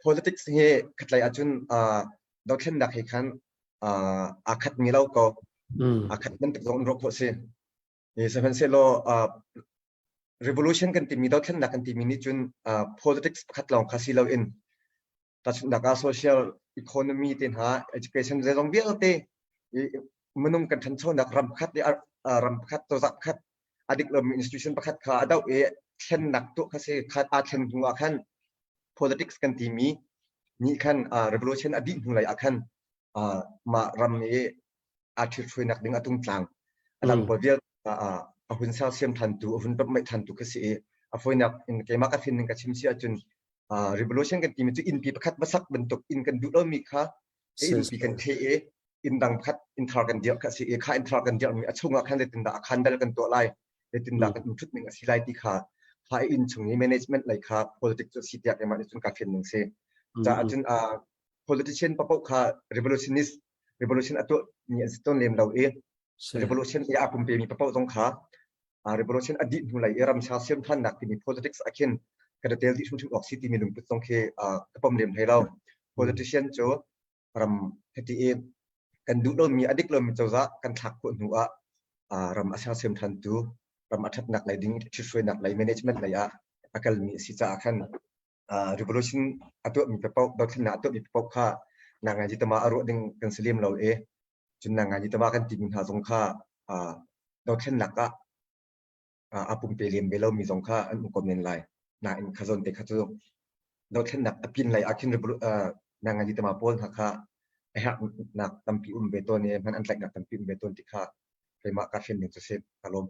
Politics hi khatlei ahcun dothlennak he khan aa khat mi lo ko. Aa khat bantuk zong in ruah khawh si. Sihmanhsehlaw revolution kan timi dothlennak kan timi nih cun politics pakhat lawng kha si loin tahchunhnak ah social economy te hna education zeizong vialte minung kan ṭhanchonak ram pakhat le ram pakhat cozah pakhat a dik lomi institution pakhat kha a doh i thlennak tuah kha si kha aa thlen hnu ah khan politics kan timi nih khan revolution a dih hnu lei ah khan mah ram i aa ṭhithruainak ding a tungtlang a dang pawl vialte a hun sersiam ṭhantu a hun pemhmaih ṭhantu kha si i a fawinak in keimah ka fin ning ka chim si ahcun revolution kan timi cu innpi pakhat va sak bantuk inn kan duh lomi kha innpi kan ṭheh i inn dang pakhat inn thar kan dirh kha si i kha inn thar kan dirhmi a chungah khan zeitindah a khan dal kan tuah lai zeitindah kan umṭhut ning a si lai ti kha kha inn chung i management lei kha politics cu si tiah keimah nih cun ka fian ning si. Caah cun politician papoh kha revolutionist revolution a tuah mi an si tawn lem lo i revolution i aa pumpe mi papoh zong kha revolution a dih hnu lei i ram sersiam thannak timi politics ah khin kan i tel dih hrimhrim awk si timi lungput zong khi ka pom lem hlei lo. Politician cu ram hiti i kan duh lomi a dik lomi cozah kan thlak khawh hnu ah ram a sersiam thantu ram a ṭhatnak lei ding ṭhithruainak lei management lei ah a kalmi a si caah khan revolution a tuahmi paoh dothlennak a tuahmi paoh kha nangai tama a ruah ding kan si lem lo i cun nangai tama kan timi hna zong kha dothlennak ah a pumpe lem ve lomi zong kha an um ko men lai. Nain kha zawn te kha cu dothlennak a pin lei ah khin nangai tama pawl hna kha a herhnak tampi um ve tawn i hman an tlaihnak tampi um ve tawn ti kha keimah ka fian ning cu si ka lawm.